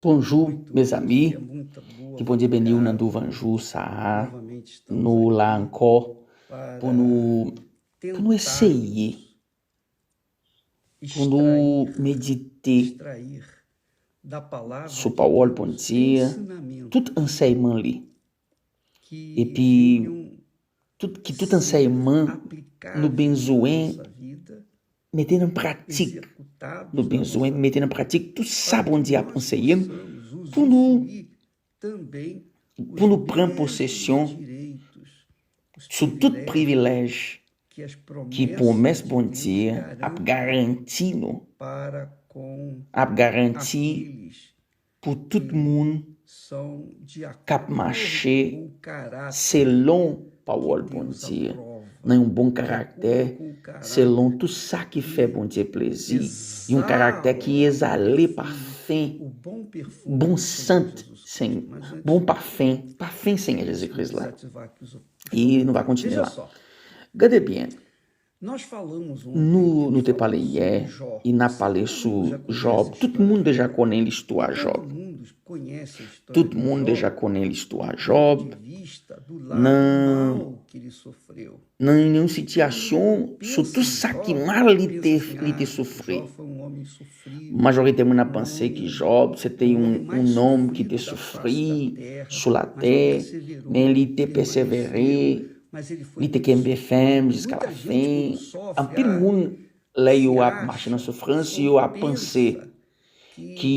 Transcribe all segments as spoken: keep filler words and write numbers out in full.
Bonjou, mezanmi. Ke Bondye beni w nan douvan jou sa a. Nou la ankò pou nou, pou nou eseye, pou nou medite sou pawòl Bondye, tout ansèyman li. Epi, tout, ki tout ansèyman nou bezwen mete nan pratik. Nou bezwen mete nan pratik tout sa Bondye ap anseye n pou nou, pou nou pran posesyon sou tout privilèj ki pwomès Bondye ap garanti nou, ap garanti pou tout moun k ap mache selon pawòl Bondye, nan yon bon karaktè, selon tout sa ki fè Bondye plezi, yon karaktè ki egzale pafen, bon sant, bon pafen, pafen Senyè Jezi Kris la. E nou va kontinye la. Gade byen, nou, nou te pale yè, e n ap pale sou Jòb. Tout moun deja konnen listwa Jòb. Tout moun deja konnen listwa Jòb. Nan, nan yon sitiyasyon, sou tout sa ki mal li te, li te soufri. Majorite moun ap panse ki Jòb, se te yon, yon nonm ki te soufri sou latè, men li te pèsevere, li te kenbe fèm jiska lafen. Anpil moun, lè yo ap mache nan soufrans, yo ap panse ki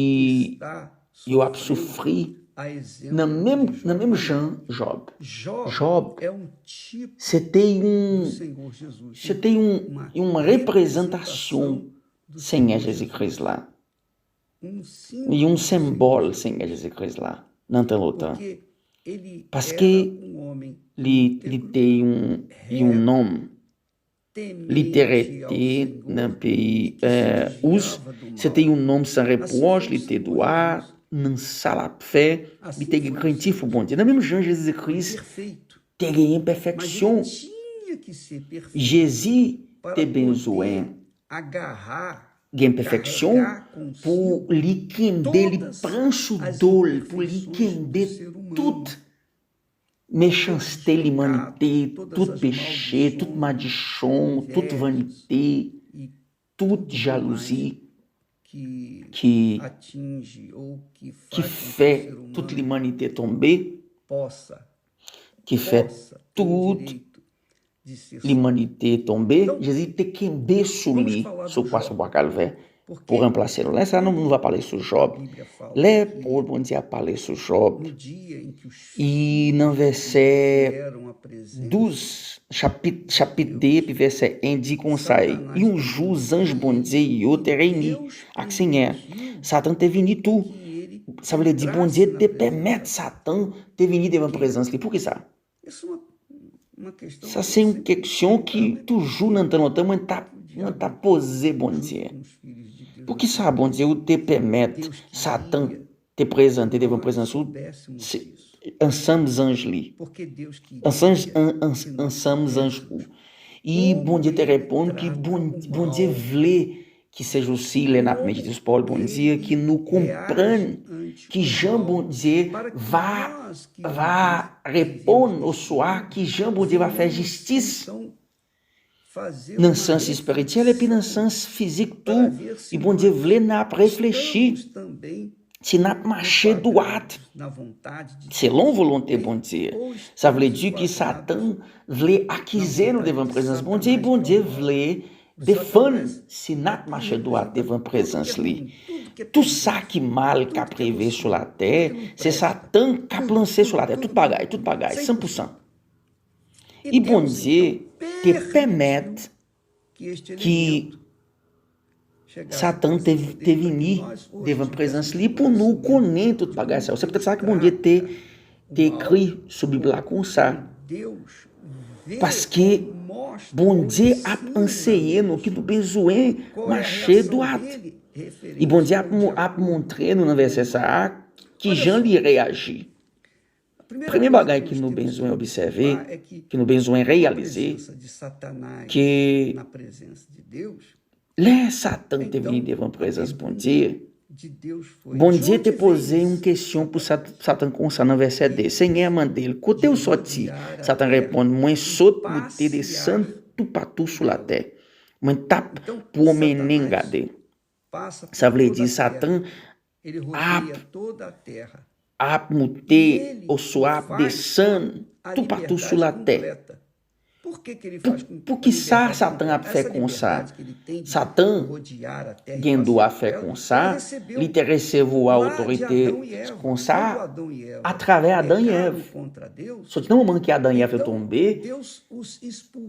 yo ap soufri nan menm, nan menm jan Jòb. Jòb, se te yon, se te yon, yon reprezantasyon Senyè Jezi Kris la. Yon senbòl Senyè Jezi Kris la nan tan lontan. Paske li, li te yon, yon nonm. Li te rete nan peyi, eh, Ouz. Se te yon nonm san repwòch, li te dwa nan sa l ap fè, li te gen krentif pou Bondye. Nan menm jan Jezi Kris te genyen pèfèksyon, Jezi te bezwen gen pèfèksyon pou li kenbe, li pran sou do l, pou li kenbe tout mechanste limanite, tout peche, tout madichon, tout vanite, tout jalouzi ki, ki fè tout limanite tonbe, ki fè tout limanite tonbe, Jezi te kenbe sou li, sou kwa, sou bwa Kalvè, pou ranplase nou. Lè sa, nou, nou va pale sou Jòb. Lè pawòl Bondye ap pale sou Jòb, i nan vèsè douz, chapit, chapit de, epi vèsè en di konsa, yon jou, zanj Bondye yo te reyini ak Senyè. Satan te vini tou. Sa vle di Bondye te pèmèt Satan te vini devan prezans li. Poukisa? Sa se yon kesyon ki toujou nan tan lontan mwen t ap, mwen t ap poze Bondye. Poukisa Bondye ou te pèmèt Satan te prezante devan prezans ou, se, ansanm zanj li? Ansanm, an, an, ansanm zanj ou. E Bondye te reponn ki Bon-, Bondye vle ki se jousi, lè n ap medite sou pawòl Bondye, ki nou konprann ki jan Bondye va, va reponn, oswa ki jan Bondye va fè jistis nan sans espirityèl epi nan sans fizik tou. E Bondye vle n ap reflechi si n ap mache dwat selon volonte Bondye. Sa vle di ki Satan vle akize nou devan prezans Bondye, e Bondye vle defann si n ap mache dwat devan prezans li. Tout sa ki mal k ap rive sou latè, se Satan k ap lanse sou latè. Tout bagay, tout bagay, san pou san. E Bondye te pèmèt ki Satan te, te vini devan prezans li pou nou konnen tout bagay sa yo. Se poutèt sa ke Bondye te, te ekri sou Bib la konsa. Paske Bondye ap anseye nou ki nou bezwen mache dwat. E Bondye ap, ap montre nou nan vèsè sa a ki jan li reyaji. Premye bagay ke nou bezwen obsève, ke nou bezwen reyalize, ke lè Satan te vini devan prezans Bondye, Bondye te poze yon kesyon pou Sat- Satan konsa nan vèsè de. Senyè mande l, "Kote w sòti?" Satan reponn, "Mwen sot moute desann toupatou sou latè. Mwen t ap pwomennen gade." Sa vle di Satan ap ap moute oswa ap desann toupatou sou latè. Pou, pou ki sa Satan ap fè konsa? Satan gen dwa fè konsa, li te resevwa otorite konsa atravè Adan e Èv. Soti nan moman ke Adan e Èv te tonbe,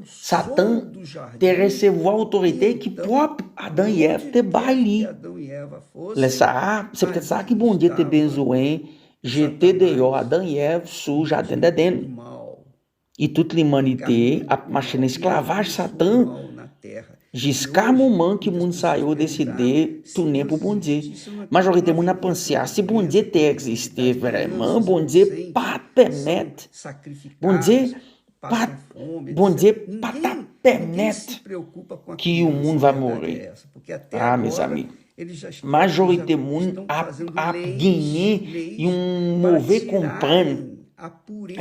Satan te resevwa otorite ki pwòp Adan e Èv te bay li. Lè sa a, se petèt sa ki Bondye te bezwen jete deyò Adan e Èv sou jaden Dèden. E tout limanite ap mache nan esklavaj Satan jiska moman ke moun sa yo deside tounen pou Bondye. Majorite moun ap panse a si Bondye te egziste vrèman, Bondye pa t pèmèt, Bondye pa t, Bondye pa t ap pèmèt ke yon moun va mouri. Ah, mezanmi, majorite moun ap, ap genyen yon move konprann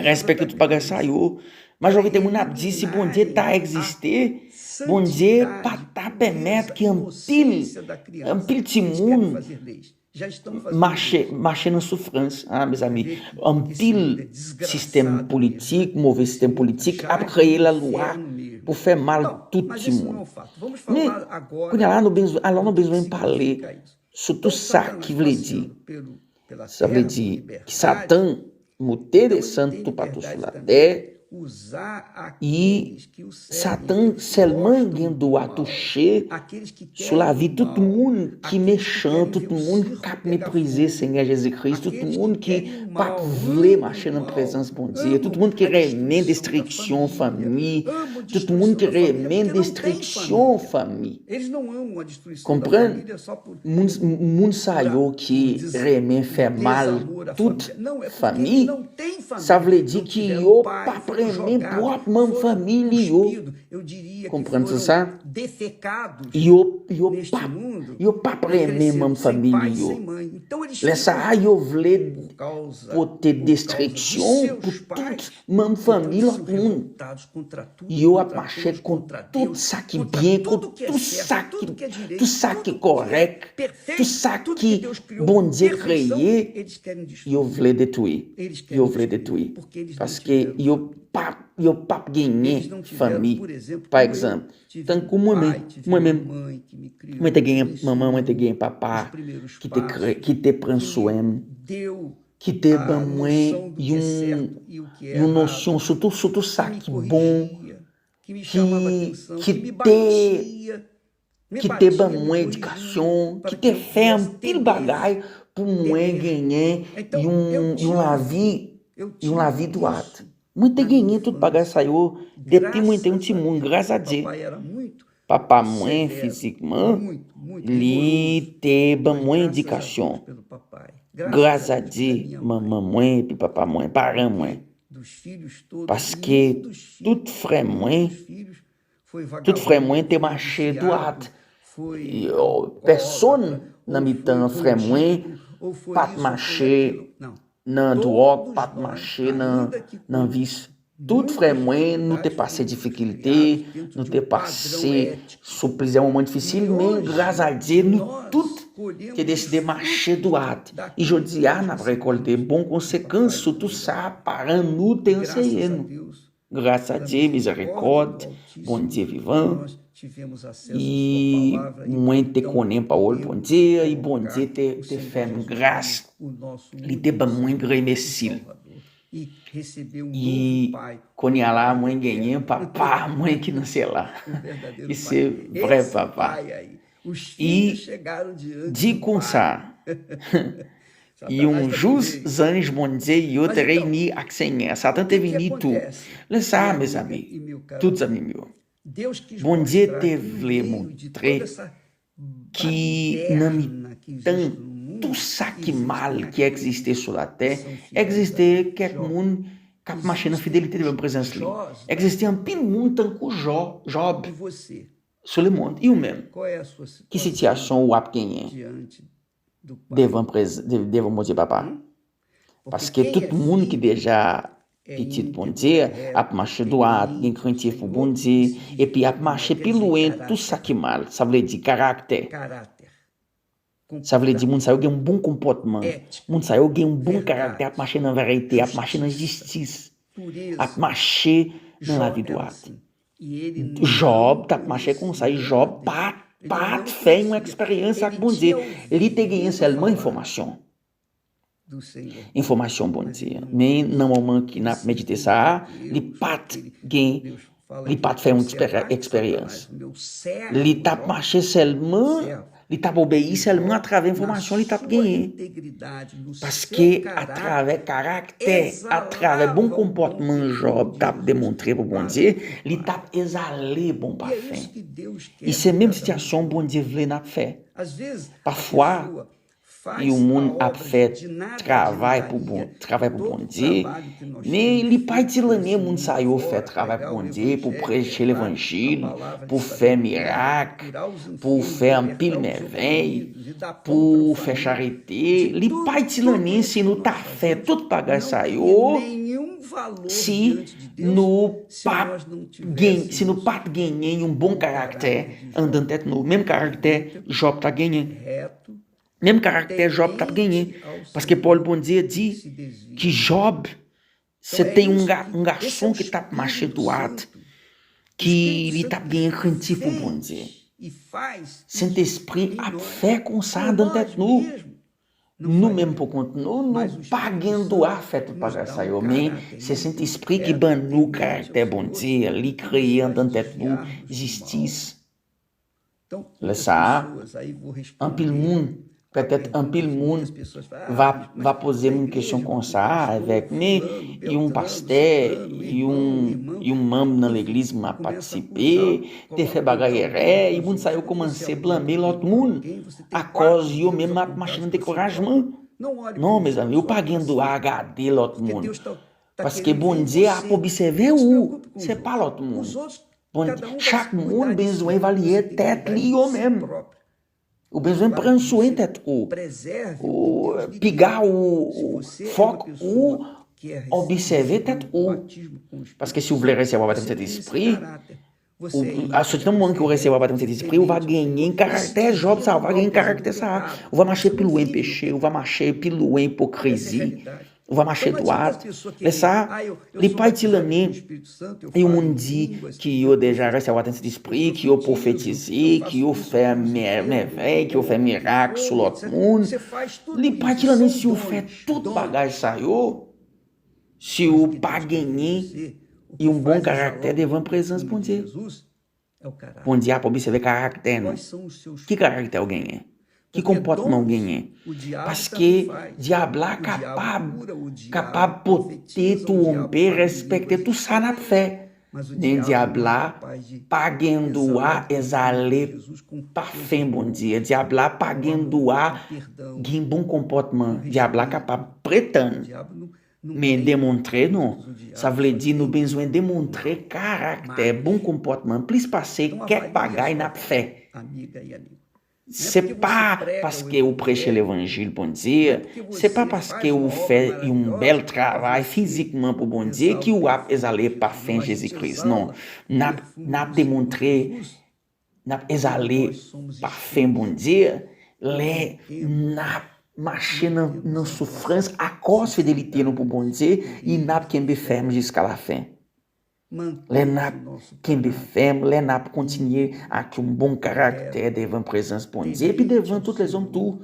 respè ke tout bagay sa yo. Majorite moun ap di si Bondye ta egziste, Bondye pa ta pèmèt ke anpil, anpil timoun mache, mache nan soufrans. Ah, mezanmi, anpil sistèm politik, move sistèm politik ap kreye lalwa pou fè mal tout timoun. Men, kounye a la, nou bezwen, alò nou bezwen pale sou tout sa ki vle di. Sa vle di, Satan moute desann toupatou sou latè, e Satan sèlman gen dwa touche sou lavi tout moun ki mechan, tout moun k ap meprize Senyè Jezikri, tout moun ki p ap vle mache nan prezans Bondye, tout moun ki renmen destriksyon fanmi, tout moun ki renmen destriksyon fanmi. Konprann? Moun, moun sa yo ki renmen fè mal tout fanmi, sa vle di ki yo p ap renmen pwòp manm fanmi li yo. Konprann sa? Yo, yo p ap, yo p ap renmen manm fanmi li yo. Lè sa a, yo vle pote destriksyon pou tout manm fanmi lòt moun. Yo ap mache kont tout sa ki byen, kont tout sa ki, tout sa ki kòrèk, tout sa ki Bondye kreye, yo vle detwi. Yo vle detwi. Paske yo p ap, yo p ap genyen fanmi. Pa egzanp, tankou mwen menm, mwen menm, mwen te genyen manman, mwen te genyen papa ki te kre, ki te pran swen m, ki te ban mwen yon, yon nosyon sou tout, sou tout sa ki bon, ki, ki te, ki te ban mwen edikasyon, ki te fè anpil bagay pou mwen genyen yon, yon lavi, yon lavi dwat. Mwen te genyen tout bagay sa yo depi mwen te yon timoun, gras a Dye. Papa mwen fizikman, li te ban mwen edikasyon. Gras a Dye, manman mwen epi papa mwen, paran mwen. Paske tout frè mwen, tout frè mwen te mache dwat. Yo, pèsonn nan mitan frè mwen pa t mache nan dwòg, pa t mache nan, nan vis. Tout frè mwen, nou te pase difikilte, nou te pase sou plizyè moman difisil, men gras a Dye, nou tout te deside mache dwat. E jodi a, n ap rekòlte bon konsekans sou tout sa paran nou te anseye nou. Gras a Dye, mizerikòd, Bondye vivan, e mwen te konnen pawòl Bondye, e Bondye te, te fè m gras, li te ban mwen gremesi l. E kounye a la, mwen genyen papa mwen ki nan syèl la, ki se vrè papa. E di konsa, yon jou zanj Bondye yo te reyini ak Senyè a. Satan te vini tou. Lè sa a, mezanmi, tout zanmi m yo, Bondye te vle montre ki nan mitan tou sa ki mal ki egziste sou latè, egziste kèk moun k ap mache nan fidelite devan prezans li. Egziste anpil moun tankou Jò-, Jòb sou lemonn. E ou menm? Ki sitiyasyon w ap genyen? devan, prez- de- devan Bondye Papa. Paske tout moun ki deja pitit Bondye ap mache dwat, gen krentif pou Bondye, epi ap mache pi lwen tout sa ki mal. Sa vle di karaktè. Sa vle di moun sa yo gen yon bon konpòtman. Moun sa yo gen yon bon karaktè, ap mache nan verite, ap mache nan jistis, ap mache nan lavi dwat. Jòb t ap mache konsa, e Jòb pa pa t fè yon eksperyans ak Bondye. Li te genyen sèlman enfòmasyon. Enfòmasyon Bondye. Men nan moman ki n ap medite sa a, li pa t gen, li pa t fè yon eksper- eksperyans. Li t ap mache sèlman, li t ap obeyi sèlman atravè enfòmasyon li t ap genyen. Paske atravè karaktè, atravè bon konpòtman Jòb t ap demontre pou Bondye, li t ap ezale bon pafen. E se menm sitiyasyon Bondye vle n ap fè. Pafwa, yon moun ap fè travay pou bon, travay pou Bondye, men li pa itil anyen moun sa yo fè travay pou Bondye, pou preche levanjil, pou fè mirak, pou fè anpil mèvèy, pou fè charite. Li pa itil anyen si nou ta fè tout bagay sa yo, si nou pa gen, si nou pa t genyen yon bon karaktè anndan tèt nou, menm karaktè Jòb ta genyen. Menm karaktè Jòb t ap genyen. Paske pawòl Bondye di ki Jòb, se te yon, ga- yon gason ki t ap mache dwat, ki li t ap genyen krentif pou Bondye. Sentespri ap fè konsa anndan tèt nou. Nou menm pou kont nou, nou pa gen dwa fè tout bagay sa yo, men se Sentespri ki ban nou karaktè Bondye, li kreye anndan tèt nou jistis. Lè sa a, anpil moun, petèt anpil moun va, va poze m kesyon konsa avèk, men yon pastè, yon, yon manm nan legliz m ap patisipe, te fè bagay erè, e moun sa yo kòmanse blame lòt moun, akòz yo menm ap mache nan dekourajman. Non, mezanmi, ou pa gen dwa gade lòt moun. Paske Bondye ap obsève ou, se pa lòt moun. Bondye, chak moun bezwen evalye tèt li yo menm. Ou bezwen pran swen tèt ou. Ou, piga ou, ou, fòk ou obsève tèt ou. Paske si w vle resevwa batèm Sentespri, ou, a soti nan moman ke w resevwa batèm Sentespri, ou va genyen karaktè Jòb sa, ou va genyen karaktè sa. Ou va mache pi lwen peche, ou va mache pi lwen ipokrizi. Ou va mache dwat. Lè sa, li pa itil anyen yon moun di ki yo deja resevwa batèm Sentespri, ki yo pwofetize, ki yo fè mè- mèvèy, ki yo fè mirak sou lòt moun. Li pa itil anyen si w fè tout bagay sa yo, si w pa genyen yon bon karaktè devan prezans Bondye. Bondye ap obsève karaktè nou. Ki karaktè w genyen? Ki konpòtman w genyen? Paske dyab la kapab, kapab pote twonpe, respekte tout sa n ap fè. Men dyab la pa gen dwa ezale pafen Bondye. Dyab la pa gen dwa gen bon konpòtman. Dyab la kapab pretann, men demontre non. Sa vle di nou bezwen demontre karaktè, bon konpòtman, plis pase kèk bagay n ap fè. Se pa paske ou preche levanjil Bondye, se pa paske ou fè yon bèl travay fizikman pou Bondye ki w ap ezale pafen Jezi Kris. Non, n ap, n ap demontre, n ap ezale pafen Bondye lè n ap mache nan, nan soufrans akòz fidelite nou pou Bondye, e n ap kenbe fèm jiska lafen. Lè n ap kenbe fèm, lè n ap kontinye ak yon bon karaktè devan prezans Bondye, epi devan tout lèzòm tou,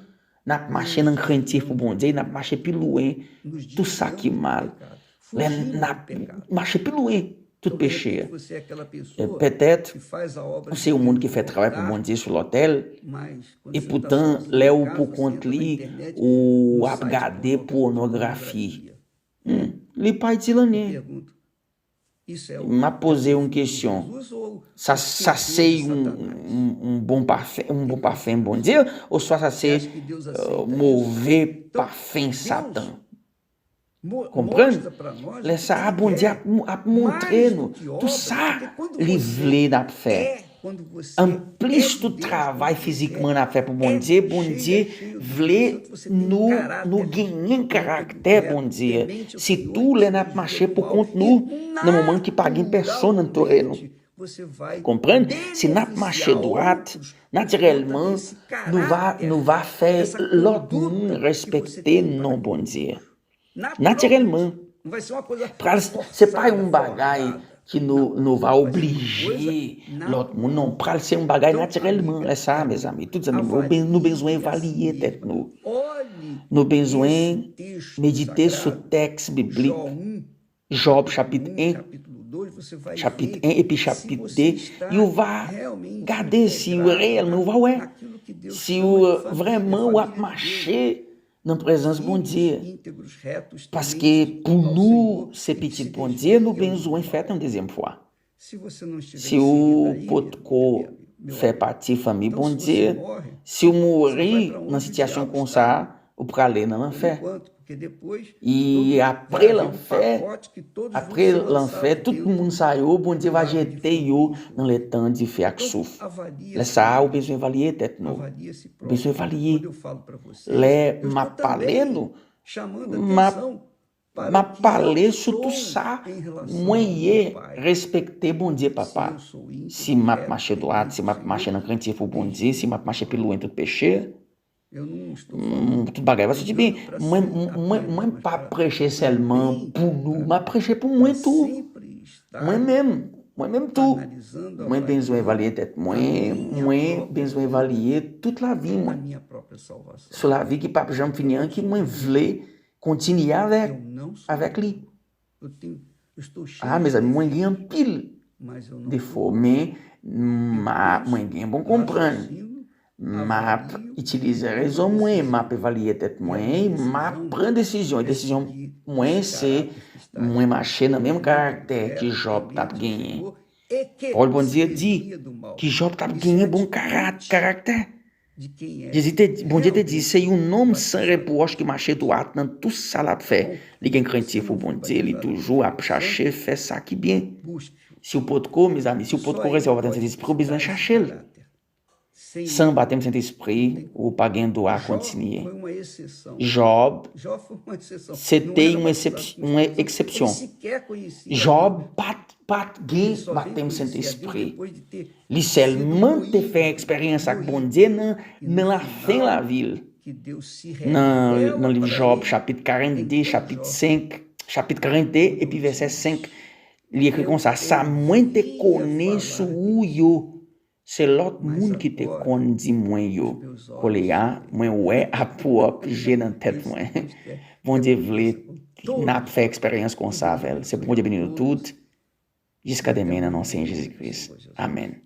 n ap mache nan krentif pou Bondye, n ap mache pi lwen tout sa ki mal. Lè n ap mache pi lwen tout peche. E petèt, ou se yon moun ki fè travay pou Bondye sou lòtèl, e poutan, lè ou pou kont li, ou ap gade pònografi. Hmm, li pa itil anyen. M ap poze yon kesyon. Sa, sa se yon, yon, yon bon pafen, yon bon pafen Bondye, oswa sa se, euh, move pafen Satan? Konprann? Lè sa a, Bondye ap, ap montre nou tout sa li vle n ap fè. Anplis tout travay fizikman n ap fè pou Bondye, Bondye vle nou, nou genyen karaktè Bondye. Sitou lè n ap mache pou kont nou, nan moman ki pa gen pèsonn antoure nou. Konprann? Si n ap mache dwat, natirèlman, nou va, nou va fè lòt moun respekte non Bondye. Natirèlman, pral, se pa yon bagay ki nou, nou va oblije lòt moun, non. Pral se yon bagay natirèlman. Lè sa, mezanmi, tout zanmi, nou ben-, nou bezwen evalye tèt nou. Nou bezwen medite sou tèks biblik. Jòb chapit en, chapit en epi chapit de, yo va gade si w reyèlman, ou va wè si w vrèman w ap mache nan prezans Bondye. Paske pou nou, se pitit Bondye, nou bezwen fèt yon dezyèm fwa. Si w potko fè pati fanmi Bondye, si w mouri nan sitiyasyon konsa, ou prale nan lanfè. E apre lanfè, apre lanfè, tout moun sa yo, Bondye va jete yo nan letan dife ak souf. Lè sa a, ou bezwen evalye tèt nou. Ou bezwen evalye. Lè m ap pale nou, m ap, m ap pale sou tout sa mwen ye, respekte Bondye, Papa. Si m ap mache dwat, si m ap mache nan krentif pou Bondye, si m ap mache pi lwen tout peche, mm, tout bagay va soti byen. Mwen, mwen, mwen pa preche sèlman pou nou, m ap preche pou mwen tou. Mwen menm, mwen menm tou. Mwen bezwen evalye tèt mwen, mwen bezwen evalye tout lavi mwen. Sou lavi ki p ap janm fini an, ki mwen vle kontinye avèk, avèk li. Ah, mezanmi, mwen gen anpil defo, men m a, mwen gen bon konprann. M ap itilize rezon mwen, m ap evalye tèt mwen, m ap pran desizyon. E desizyon mwen, se mwen mache nan menm karaktè ke Jòb t ap genyen. Pawòl Bondye di ke Jòb t ap genyen bon karat-, karaktè. Jezi te, Bondye te di, se yon nonm san repwòch ki mache dwat nan tou sa l ap fè. Li gen krentif pou Bondye, li toujou ap chache fè sa ki byen. Si w potko, mezanmi, si w potko resevwa batèm Sentespri, ou bezwen chache l. San batèm Sentespri, ou pa gen dwa kontinye. Jòb, se te yon eksepsyon, yon eksepsyon. Jòb pa t, pa t gen batèm Sentespri. Li sèlman te fè eksperyans ak Bondye nan, nan lafen lavi l. Nan, nan liv Jòb, chapit karannde, chapit senk, chapit karannde, epi vèsè senk, li ekri konsa, sa mwen te konnen sou ou yo, se lòt moun ki te konn di mwen yo. Koulye a, mwen wè ak pwòp je nan tèt mwen. Bondye vle n ap fè eksperyans konsa avè l. Se pou Bondye beni nou tout. Jiska demen, nan non Senyè Jezi Kris. Amèn.